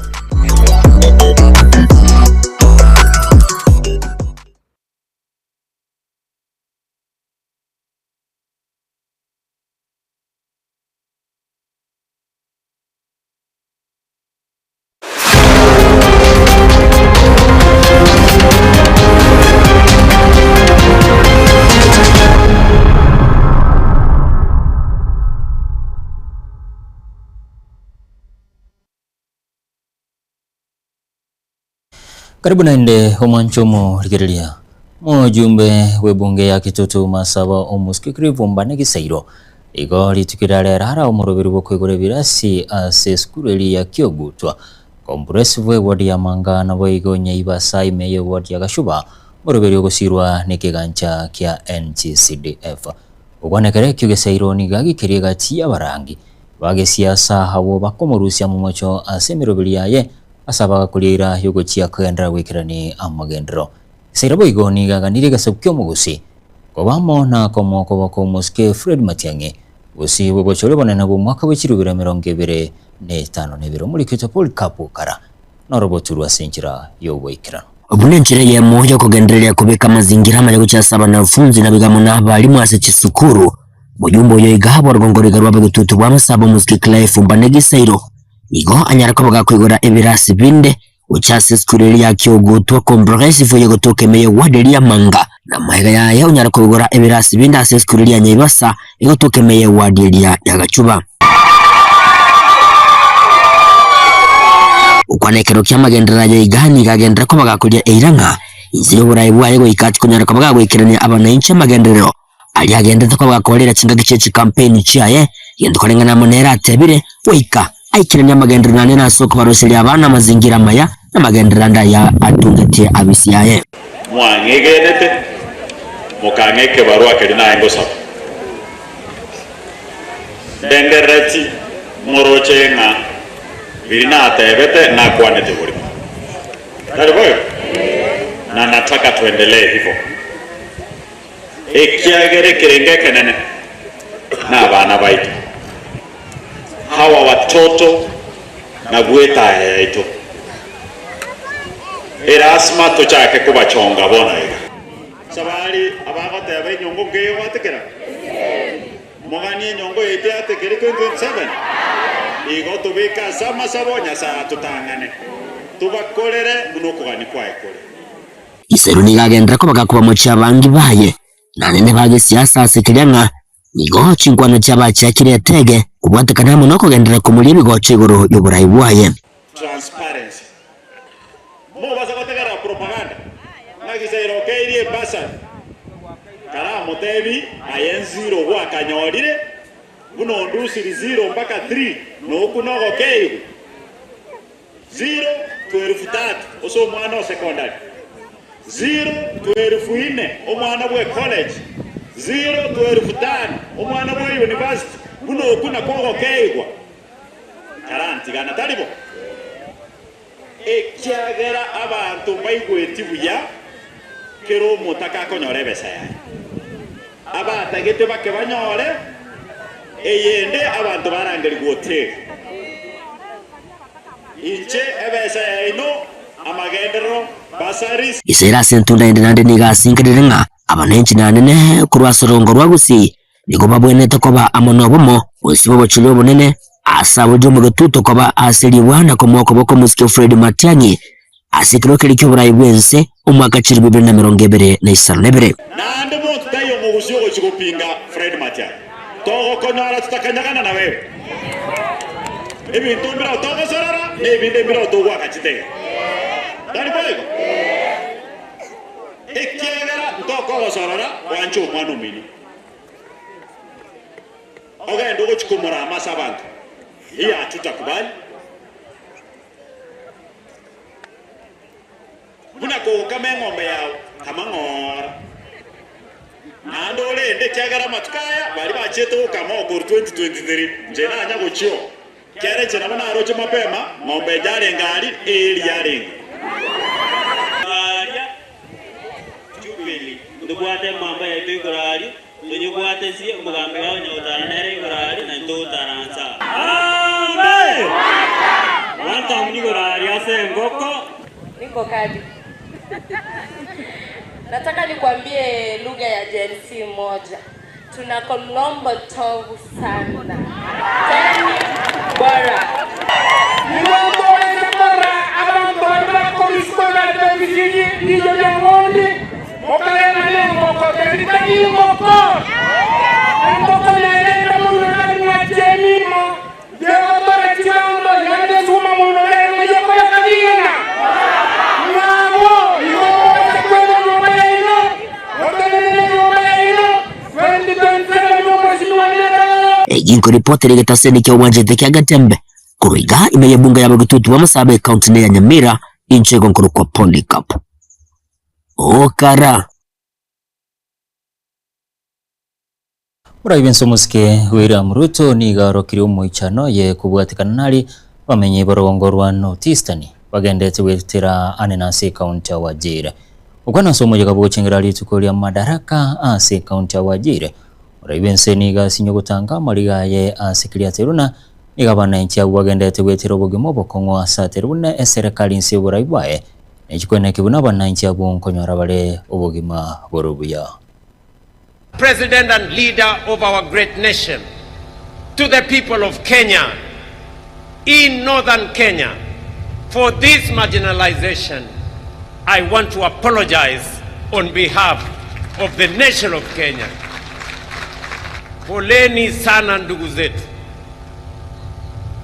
Karibu naende omwancho omorigereria mojumbe bw'ebunge ya Kitutu Masaba Omosuki Clive Ombane Gisairo igo rituko riria rero ara omoroberi bw'okoigora ebirasi ase esukuru eria ya Kiogutwa Comprehensive eward ya Manga naboigo Nyaibasa ime y'eward ya Gashuba omoroberi ogosirwa nekegancha kia NGCDF. Gokwana ekero ekio Gisairo nigo agikerie egati y'abarangi ba gesiasa abwo bakomorusia momocho ase emeroberi yaye Ase abagakoria eira y'ogochia kogenderera goikerania amagenderero. Gisairo boigo nigo aganirie egesaku ki'omogusi koba amo na komoa okoboko omosike Fred Matiang'i. Gose bw'obochori obonene bw'omwaka bwe chirubira 25 omorikito Polycarp Okara noroboturwa ase enchera y'oboikeranu. Buna enchera eyemo y'okogendereria kobeka amazingira amaya gochia ase abanafunzi naboigo amo nabalimu ase chisukuru, omojumbe oyo iga bw'orugongo roiga rw'abegetutu bw'amasabo omosike Clive Mbane Gisairo nigo anyare koba gakoigora ebirasi binde Gocha ase esukuru eria ya Kiogutwa Comprehensive eyegotoka ime y'eward eria ya Manga, na magega yaye onyare koigora ebirasi binde ase esukuru eria ya Nyaibasa egotoka ime y'eward eria ya Gachuba. Gokwana ekero ki'amagenderero aya iga nigo agenderera koba gakoria eira ng'a inse y'oboraai bwaye goika tikonyara koba gagoikerania abanainchi amagenderero aria agenderete koba gakorera chingaki chie chikampeni chiaye, gento koreng'ana amo nere atebire, goika aikeranie amagenderero naende nase okobaroseria abana amazingira amaya na amagenderero ande aya atungetie abisi yaye. Mwang'egenete, mokang'a ekebarua keria naye ngosaba. Ndengerereti moroche ng'a riria natebete nakwanete borimo. Tari boigo? Na nataka tuendelee hivo. Ekiagera ekerengo ekenene nabana baito, hawa watoto nabwo etaya yaito. Erasima tochake kobachonga bono iga. Sabari abagoteba enyongo nkeiyo gwatekera? Moganie enyongo yaito yatekere 2027? Igo tobeke ase amasabo Nyasae atotang'ane, tobakorere buna okogania kwaye kore. Isiraeli nigo agenderera koba gakobamochia abangi baye, na anene ba gesiasa ase keria ng'a nigo chinkwana chiabachiakire etege kobwatekana amo nokogenderera komoria ebigocho igoro y'oborai bwaye. Transparency. Mobasa gotegerera propaganda ng'a Gisairo okeirie ebasari. Karamotebi aye nziro gwakanyorire buna ondusiri zero mpaka three noku nogokeigwa. Ziro to elfu tatu ase omwana o secondary, ziro to elfu ine omwana bwe college, ziro to elfu tano omwana bwe university, buna okwo nakwo ogokeigwa tarantigana, tari bo? Ekiagera abanto mbaigweti buya kera omotaka akonyora ebesa yaye, abatagete bake banyore eyende abanto barangerigwe oteri. Inche ebesa yaino, amagenderero, bursaries. Ise ase entunda ende naende nigo asinkerire ng'a abananchi nanene korwa ase orongo rwa Gusii nigo babwenerete koba amo nobomo, gose bobochori obonene ase aborire omogetuto koba ase ribwa na komoa okoboko omosike Fred Matiang'i ase ekero keria ki'oborai bw'ense omwaka 2022. Naende monto taiyo omogusi ogochia gopinga Fred Matiang'i. Togokonyora totakanyagana na wewe. Ebinto mbireo togosorora, na ebinde mbireo togoaka chitege. Tari boigo? Ekiagera ntokogosorora gwancha omwana omino. Ogende ogochia komorama ase abanto. Hiyo hatutakubali. Buna kogokama eng'ombe yao, kama ng'ora, naende orende, ekiagera amatuko aya baria bachiete gokama okoru 2023, inche nanya gochia oo, ekiagera inche nabo naroche mapema, ng'ombe enche arenge aria, eeri yarenge. Aria Jubili, ntobwate emamba yaito igoro aria, toyebwatesie omogambi wao onye gotara nere igoro aria, na intwe togotara nsa. Harambee! Wantam igoro aria ase engoko. Niko kadi. Nataka nikwambie lugha ya Gen Z moja. Tuna Colombo tovu sana. Tena bora. Nigo nkobaisa korora abanto baria bakorwa isiko egati b'ebijiji riicho ri'eng'ondi, mokarena nengoko, teri tari ngoko. Engoko nere ere moino nari mwachia emimo, yegotora chibando, naende esuma moino nere ng'ai ekoyaka rigena. Nabo igo mobaise kweba enyomba yaino, motenene nenyomba yaino, 2027 omwesimigwa nere oyo. Eginkoripotera egetaseni kia obwanchete kia Gatembe korwa iga ime y'ebunge y'abagetutu b'amasabo ekaunti ya Nyamira inche igo nkorokwa Polycarp Okara. Morai bw'ense omosike William Ruto nigo aorokirie omoichano oye kobwatekana nari abamenyi b'orogongo rwa North Eastern bagendete goetera ane na ase ekaunti ya Wajir. Okwana ase omoyega bw'ogochengera rituko ria Madaraka ase ekaunti ya Wajir. Omorai bw'ense nigo asinye gotanga amariga aye ase Kiriati-Runa, nigo abananchi abwo bagenderete goetera obogima obokong'u ase atere buna eserekari inse y'oborai bwaye, ne chikweneki buna abananchi abwo nkonyora bare obogima bore obuya. President and leader of our great nation, to the people of Kenya, in northern Kenya, for this marginalization, I want to apologize on behalf of the nation of Kenya. Poleni sana ndugu zetu.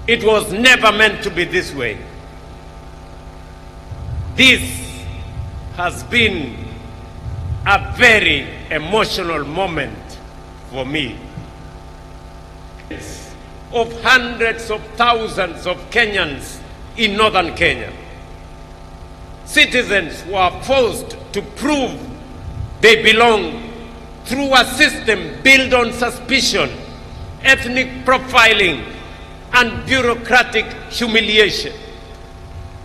It was never meant to be this way. This has been a very emotional moment for me. Of hundreds of thousands of Kenyans in northern Kenya. Citizens who are forced to prove they belong through a system built on suspicion, ethnic profiling, and bureaucratic humiliation.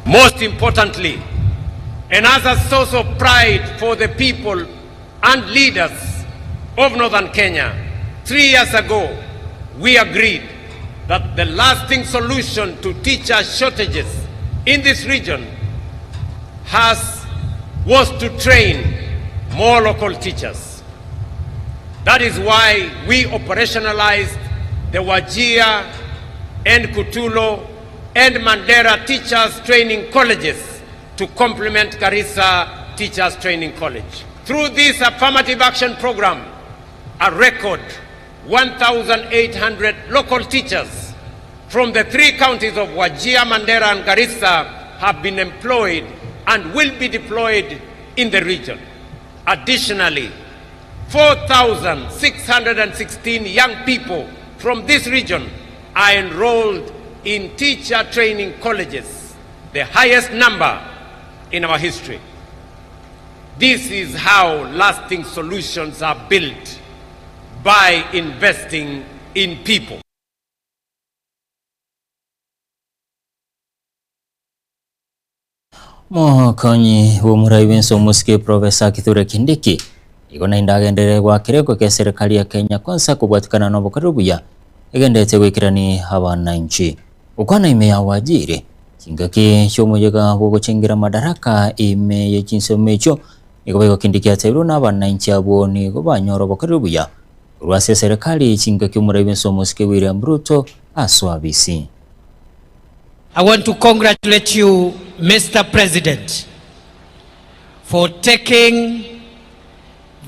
Most importantly, and as a source of pride for the people and leaders of northern Kenya, 3 years ago, we agreed that the lasting solution to teacher shortages in this region was to train more local teachers. That is why we operationalized the Wajir and Kutulo and Mandera Teachers Training Colleges to complement Garissa Teachers Training College. Through this affirmative action program, a record 1,800 local teachers from the 3 counties of Wajir, Mandera and Garissa have been employed and will be deployed in the region. Additionally, 4,616 young people from this region are enrolled in teacher training colleges, the highest number in our history. This is how lasting solutions are built, by investing in people. Mokonyi bw'omorai bw'ense omosike Professor Kithure Kindiki igo naende agenderere goakera egoka eserikali ya Kenya Kwanza kobwatikana na obokoreri obuya egenderete goikerani abananchi. Gokwana ime ya Wajir chingaki chi'omoyega bw'ogochengera madaraka ime ye chinsemo echio nigo boigo Kindiki atebirie buna abananchi abwo nigo banyora obokoreri obuya korwa ase eserikali chingaki omorai bw'ense omosike William Ruto asoa abisi. I want to congratulate you, Mr. President, for taking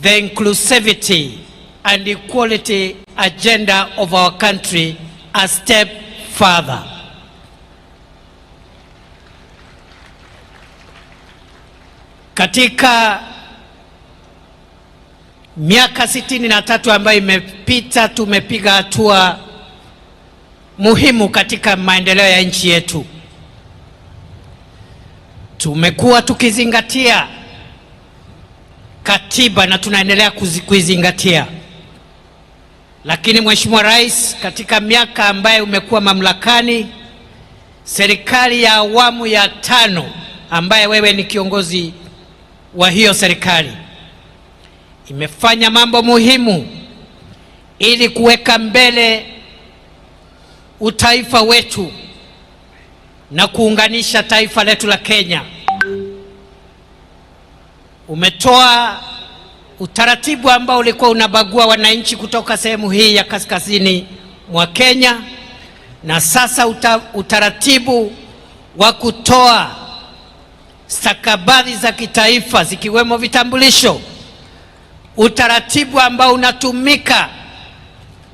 the inclusivity and equality agenda of our country a step further. Katika miaka 63 ambayo imepita, tumepiga hatua muhimu katika maendeleo ya nchi yetu. Tumekuwa tukizingatia katiba na tunaendelea kuizingatia. Lakini Mheshimiwa Rais, katika miaka ambayo umekuwa mamlakani, serikali ya awamu ya 5 ambaye wewe ni kiongozi wa hiyo serikali imefanya mambo muhimu ili kuweka mbele utaifa wetu na kuunganisha taifa letu la Kenya. Umetoa utaratibu ambao ulikuwa unabagua wananchi kutoka sehemu hii ya kaskazini mwa Kenya, na sasa utaratibu wa kutoa stakabadhi za kitaifa zikiwemo vitambulisho, utaratibu ambao unatumika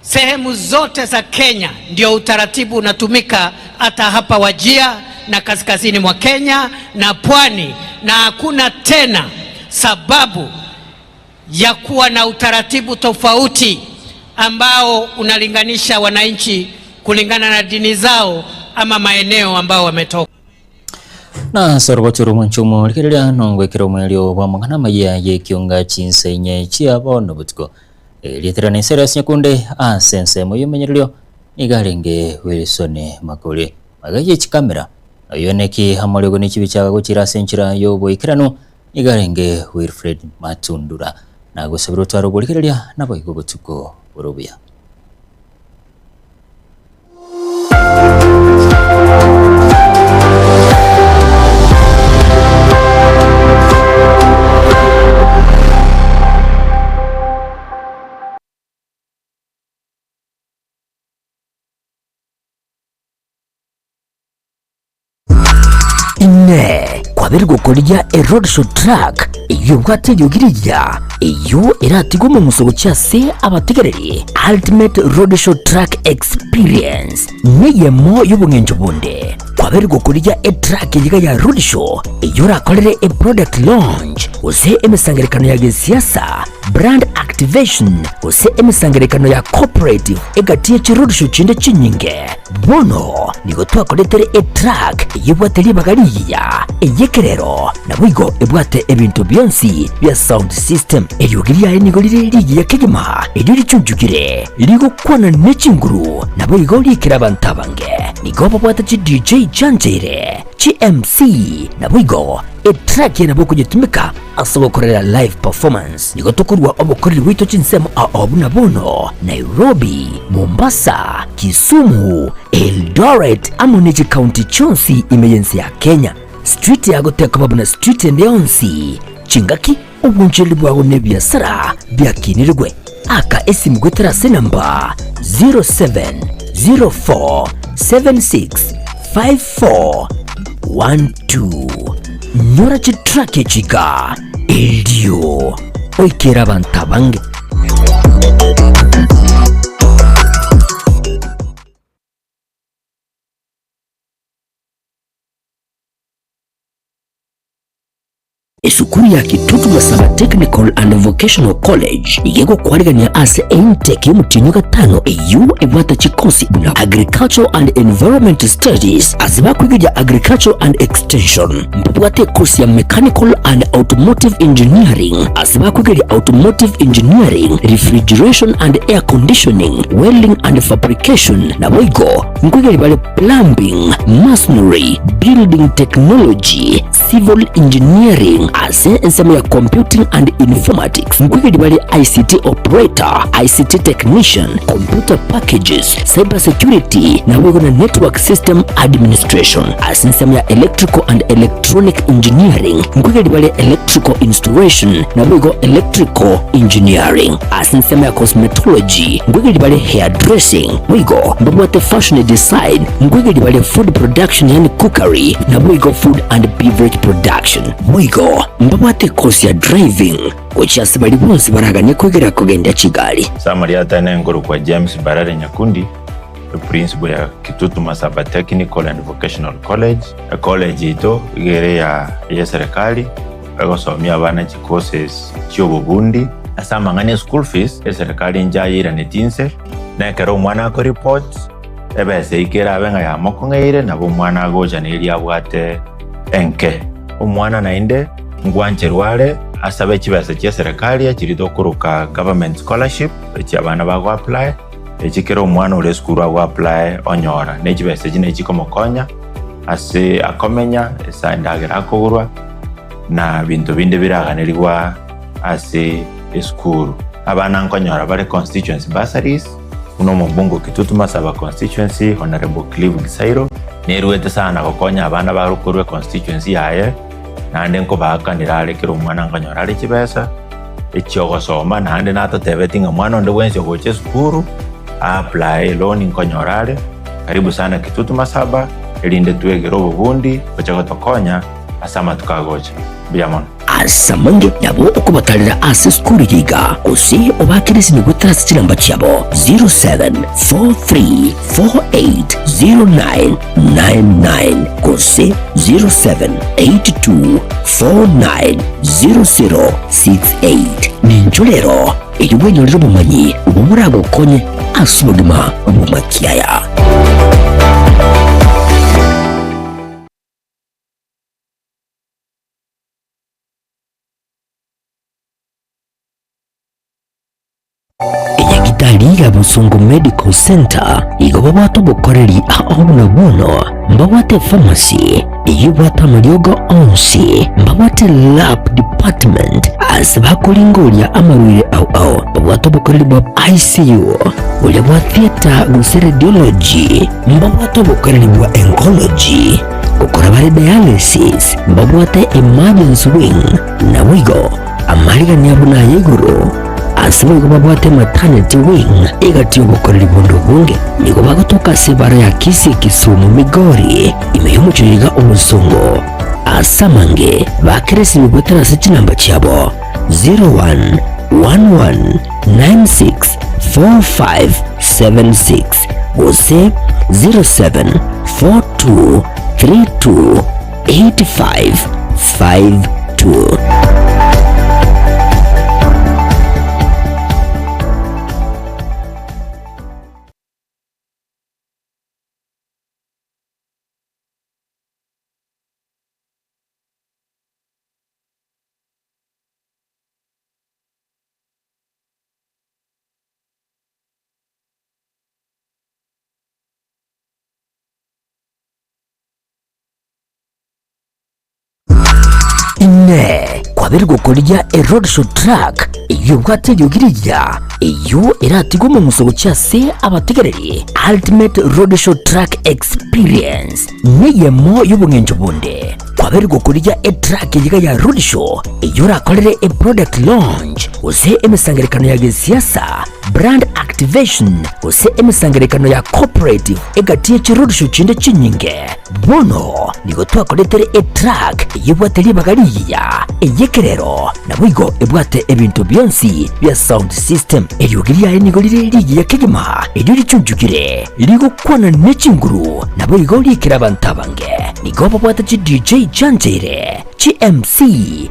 sehemu zote za Kenya, ndio utaratibu unatumika hata hapa Wajir na kaskazini mwa Kenya na pwani, na hakuna tena sababu ya kuwa na utaratibu tofauti ambao unalinganisha wananchi kulingana na dini zao ama maeneo ambao wametoka. Na sorobotero mwanchumo likelelea nongwekero mwelio wa mangana maya ye kionga chinsenye chia bono butuko. Lietera ne sera nyakunde asense moyo menyerelio nigarenge Wilson Makuri. Magaye chikamera ayoneki hamolego ni chibichaga gochira senchira yo boikerano nigarenge Wilfred Matundura. Na gosabiro twaro bolikelelea nabo igo butuko. Bore obuya. Inee! Kwabeire gokorigia eroadshow truck eyio ebwate eriogi rigiya, eyio eratigwe omong'uso gochia ase abategereri? Ultimate Roadshow Truck Experience neyemo y'obong'encho bonde. Kwabeire gokorigia etruck eyiga ya roadshow eyio orakorere eproduct launch gose emesangererekano ya gesiasa, brand activation gose emesangererekano ya corporate egati ye chiroadshow chinde chinyinge. Bono nigo twakoretere etruck eyebwate ribaga rigiya, ey'ekerero, naboigo ebwate ebinto bionsi bia sound system. Eriogi riaye nigo rire rigiya kegima, erio richunchukire, rigokwana ne chinguru, naboigo riikere abanto abange. Nigo babwate chi DJ chiancheire, chi MC, naboigo etruck eye nabo okonyetumeka Ase ogokorera live performance nigo tokorua obokoreri bwaito chinsemo ao buna bono Nairobi, Mombasa, Kisumu, Eldoret amo ne chikaunti chionsi ime y'ense ya Kenya. Street yago tekoba buna street ende yonsi, chingaki, obonchoreri bwago na ebiasara biakinirigwe. Aka esimu goetera ase enamba 0704765412. Nyora chitrack echi iga erio oikere abanto abange. Esukuru ya Kitutu Masaba Technical and Vocational College nigo egokwarigania ase eintake y'omotienyi o gatano eyio ebwate chikosi buna Agricultural and Environment Studies ase bakoigeria Agricultural and Extension. Mbabwate ekosi ya Mechanical and Automotive Engineering ase bakoigeria Automotive Engineering, Refrigeration and Air Conditioning, Welding and Fabrication naboigo nkoigeria bare Plumbing, Masonry, Building Technology, Civil Engineering ase ensemo ya Computing and Informatics nkoigeria bare ICT Operator, ICT Technician, Computer Packages, Cyber Security naboigo na Network System Administration. Ase ensemo ya Electrical and Electronic Engineering nkoigeria bare Electrical Installation naboigo Electrical Engineering. Ase ensemo ya Cosmetology nkoigeria bare Hairdressing boigo mbabwate Fashion Design nkoigeria bare Food Production yaani Cookery naboigo Food and Beverage Production. Boigo mbabwate ekosi ya Driving gochia ase baria bonsi baraganie koigera kogendia chigari. Summary Atene nkorokwa James Barare Nyakundi, eprinciple ya Kitutu Masaba Technical and Vocational College. Ecollege yaito iga ere ya eserikali, egosomia abana chicourses chiobobundi. Ase amang'ana e school fees, eserikali inche ayeiraneti inse, na ekero omwana akoreport, ebesa eyio kerabe ng'a yamokong'eire, nabo omwana agocha na eria abwate enke. Omwana naende ngwancherwa are asabe chibesa chia eserikali echiria tokoroka government scholarship, echi abana bago apply, echi kera omwana ore esukuru ago apply onyora. Ne chibesa echi nachi chikomokonya ase akomenya, ase endagera akogorwa, na binto binde biraganerigwa ase esukuru. Abana nkonyora bare constituency bursaries, buna omobunge o Kitutu Masaba constituency Honourable Clive Gisairo, neruete sana gokonya abana bare korwa econstituency yaye, naende nkobaakanera are kera omwana nkonyora are chibesa echiogosoma, naende natotebeti ng'a mwana onde bwensi ogocha esukuru a apply eloan nkonyora are. Karibu sana Kitutu Masaba, erinde twegere obobundi gocha gotokonya ase amatuko agocha. Mbuya mono. Ase amange nabo okobatarera ase esukuru eye iga, gose obaakere esimi goetera ase chinamba chiabo 0743480999 gose 0782490068. Nincho rero erio bwenyorere obomanyi obwo boragokonye ase obogima bw'amakiaya. Enyagitari ya Bosongo Medical Centre igo babwate obokoreri ao buna bono mbabwate pharmacy eyio ebwate amariogo onsi, mbabwate lab department. Ase bakoringoria amarwaire ao ao, babwate obokoreri bwa ICU, boria bwa theatre gose radiology, mbabwate obokoreri bwa oncology, gokora bare dialysis, mbabwate emergency wing, naboigo amarigani abo naya igoro. Ase boigo babwate maternity wing egati y'obokoreri bonde obonge. Nigo bagotoka ase ebara ya Kisii Kisumu Migori, ime y'omochie oyo iga Omosongo. Ase amange bakeresirwe goetera ase chinamba chiabo 0111964576 gose 0742328552. Inee! Kwabeire gokorigia eroadshow truck eyio ebwate eriogi rigiya, eyio eratigwe omong'uso gochia ase abategereri? Ultimate Roadshow Truck Experience neyemo y'obong'encho bonde. Kwabeire gokorigia etruck eyiga ya roadshow eyio orakorere eproduct launch gose emesangererekano ya gesiasa, brand activation gose emesangererekano ya corporate egati ye chiroadshow chinde chinyinge. Bono nigo twakoretere etruck eyio ebwate ribaga rigiya, ey'ekerero, naboigo ebwate ebinto bionsi bia sound system. Eriogi riaye nigo rire rigiya kegima, erio richunchukire, rigokwana ne chinguru, naboigo riikere abanto abange. Nigo babwate chi DJ chiancheire, chi MC,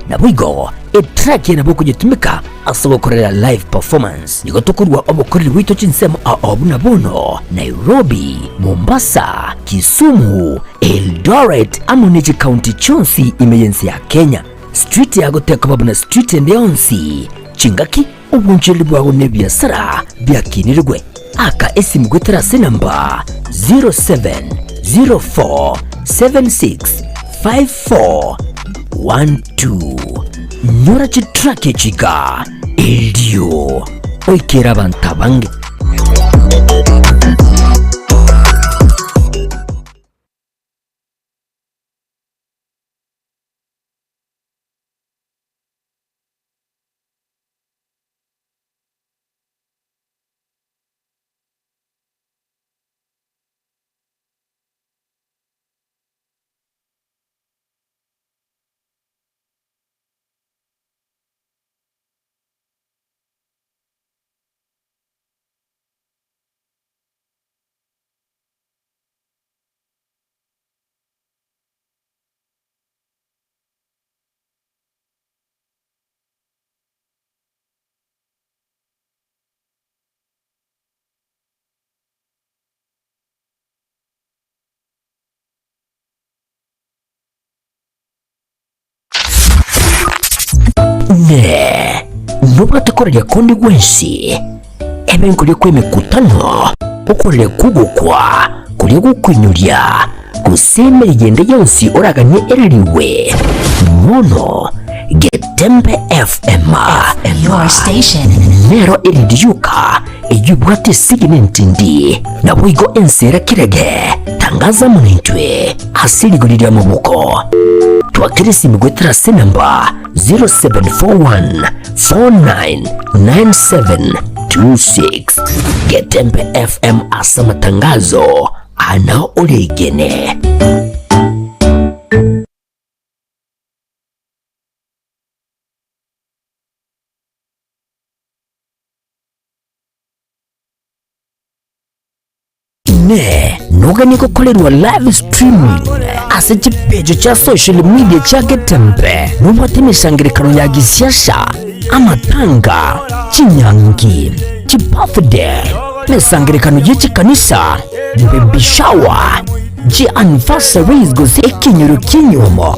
naboigo etruck eye nabo okonyetumeka ase ogokorera live performance. Nigo tokorua obokoreri bwaito chinsemo ao buna bono, Nairobi, Mombasa, Kisumu, Eldoret amo ne chikaunti chionsi ime y'ense ya Kenya. Street yago tekoba buna street ende yonsi, chingaki, obonchoreri bwago na ebiasara biakinirigwe. Aka esimu goetera ase enamba 0704765412. Nyora chitrack echi iga erio oikere abanto abange. Ne nobwate koraria konde gwensi, ebe nkoria kw'emekutano, okoraria kw'ogokwa, koria gokoinyoria, gose emeriga ende yonsi oraganie erarigwe, bono Getembe FM Your station. nero erindi yoka eyio ebwate esegi nentindi, naboigo ense era kerege. Tangaza amo naintwe ase rigori ri'amaboko. Twakere esimi goetera ase enamba 0741 499726. Getembe FM ase amatangazo ana oregene. Inee! Noganie gokorerwa live streaming ase chipeji chia social media chia Getembe? Nobwate emesangererekano ya gisiasa, amatanga, chinyangi, chibirthday, emesangererekano ye chikanisa, baby shower, chi anniversaries gose ekenyoro ki'enyiomo,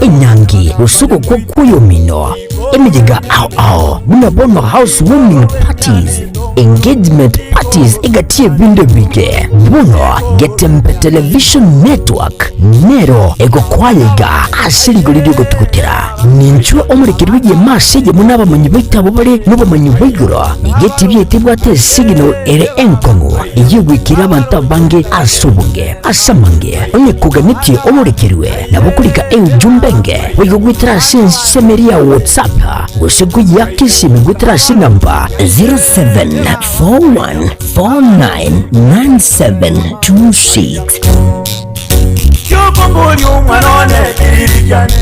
enyangi gose ogokwa kw'oyomino, emeyega ao ao buna bono house warming parties, engagement parties. parties egati y'ebinto ebinge. Bono Getembe Television Network nero egokwaya iga ase rigori ri'ogotugutera. Ninchwe omorekeri bw'egeema ase eyemo nabamanyi baito abwo bare nobomanyi bwa igoro. Nigo etibi yaito ebwate esignal ere enkong'u eyio egoikera abanto abange ase obonge. Ase amange, onye koganetie oborekerwe, nabo okorika eujumbe enge boigo goetera ase ensemo eria ya WhatsApp gose koyiaka esimi goetera ase enamba 0741499726. Kiokomboria omwana one kiriri kiane.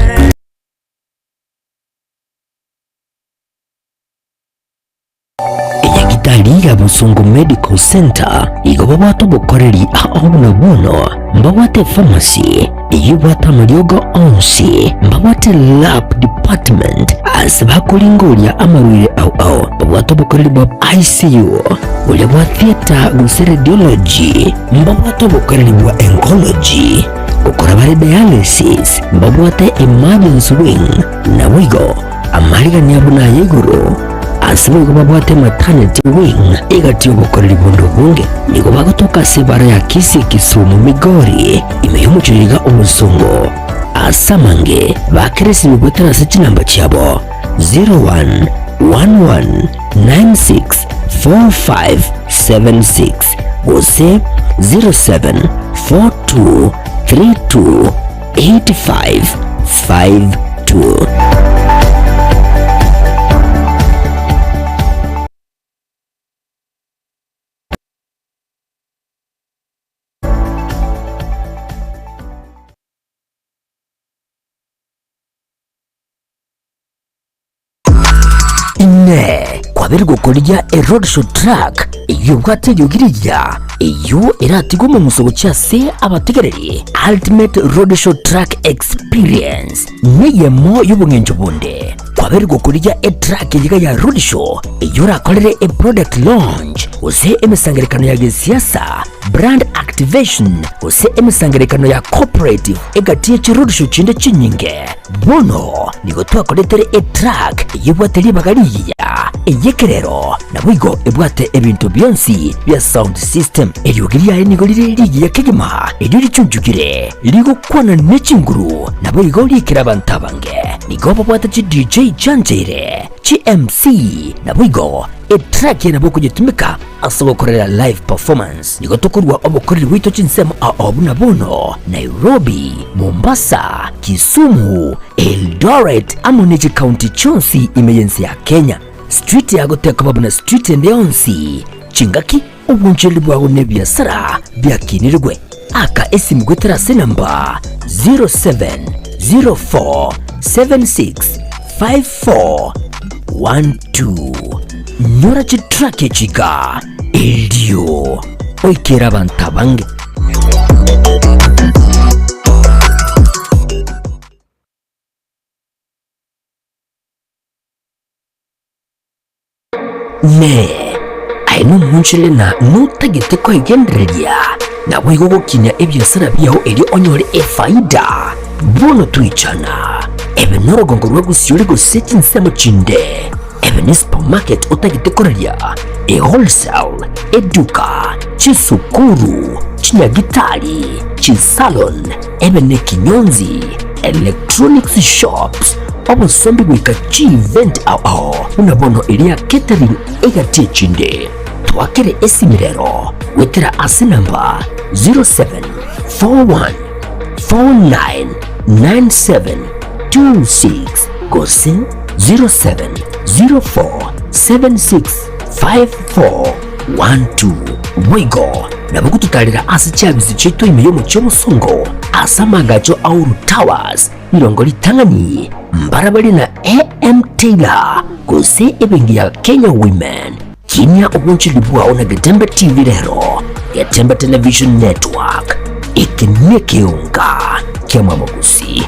Enyagitari ya Bosongo Medical Centre igo babwate obokoreri ao buna bono mbabwate pharmacy eyio ebwate amariogo onsi, mbabwate lab department ase bakoringoria amarwaire ao ao, babwate obokoreri bwa ICU, boria bwa theatre gose radiology, mbabwate obokoreri bwa oncology, gokora bare dialysis, mbabwate emergency wing, naboigo Amarigani abo naya igoro, ase boigo babwate maternity wing egati y'obokoreri bonde obonge. Nigo bagotoka ase ebara ya Kisii Kisumu Migori ime y'omochie oiga Obosongo. Ase amange bakera esimi goetera ase chinamba chiabo 0111964576 gose 074232 8552. Inee! Kwabeire gokorigia eroadshow truck eyio ebwate eriogi rigiya, eyio eratigwe omong'uso gochia ase abategereri? Ultimate Roadshow Truck Experience neyemo y'obong'encho bonde. Kwabeire gokorigia etruck eyiga ya roadshow eyio orakorere eproduct launch gose emesangererekano ya gesiasa, brand activation gose emesangererekano ya corporate egati ye chiroadshow chinde chinyinge. Bono nigo twakoretere etruck eyio ebwate ribaga rigiya, ey'ekerero, naboigo ebwate ebinto bionsi bia sound system. Eriogi riaye nigo rire rigiya kegima, erio richunchukire, rigokwana ne chinguru, naboigo riikere abanto abange. Nigo babwate chi DJ chiancheire, chi MC, naboigo etruck eye nabo okonyetumeka ase ogokorera live performance. Nigo tokorua obokoreri bwaito chinsemo ao buna bono, Nairobi, Mombasa, Kisumu, Eldoret amo ne chikaunti chionsi ime y'ense ya Kenya. Street yago tekoba buna street ende yonsi, chingaki, obonchoreri bwago na ebiasara biakinirigwe. Aka esimu goetera ase enamba 0704765412. Nyora chitrack echi iga erio oikere abanto abange. Inee! Aye nomonchore na notagete koegendereria, naboigo gokinia ebiasara biao erio onyore efaida? Bono toichana, ebe norogongo rwa gosiori gose chinsemo chinde, ebe ne supermarket otagete koraria, ewholesale, eduka, chisukuru, chinyagitari, chisalon, ebe nekinyonzi, electronics shops, obosombi goika chievent ao ao buna bono eria catering egati echinde. Twakere esimi rero goetera ase namba 0741499726 gose 0704765412. Boigo nabo gototarera ase chiabisi chiaito ime y'omochie omosongo ase amaagacho a Uhuru Towers, rirongo ritang'ani, mbarabare na AM Taylor gose ebenki ya Kenya Women. Kinia obonchori bwao na Getembe TV rero, Getembe Television Network, eke nekeonga kiamwamogusii.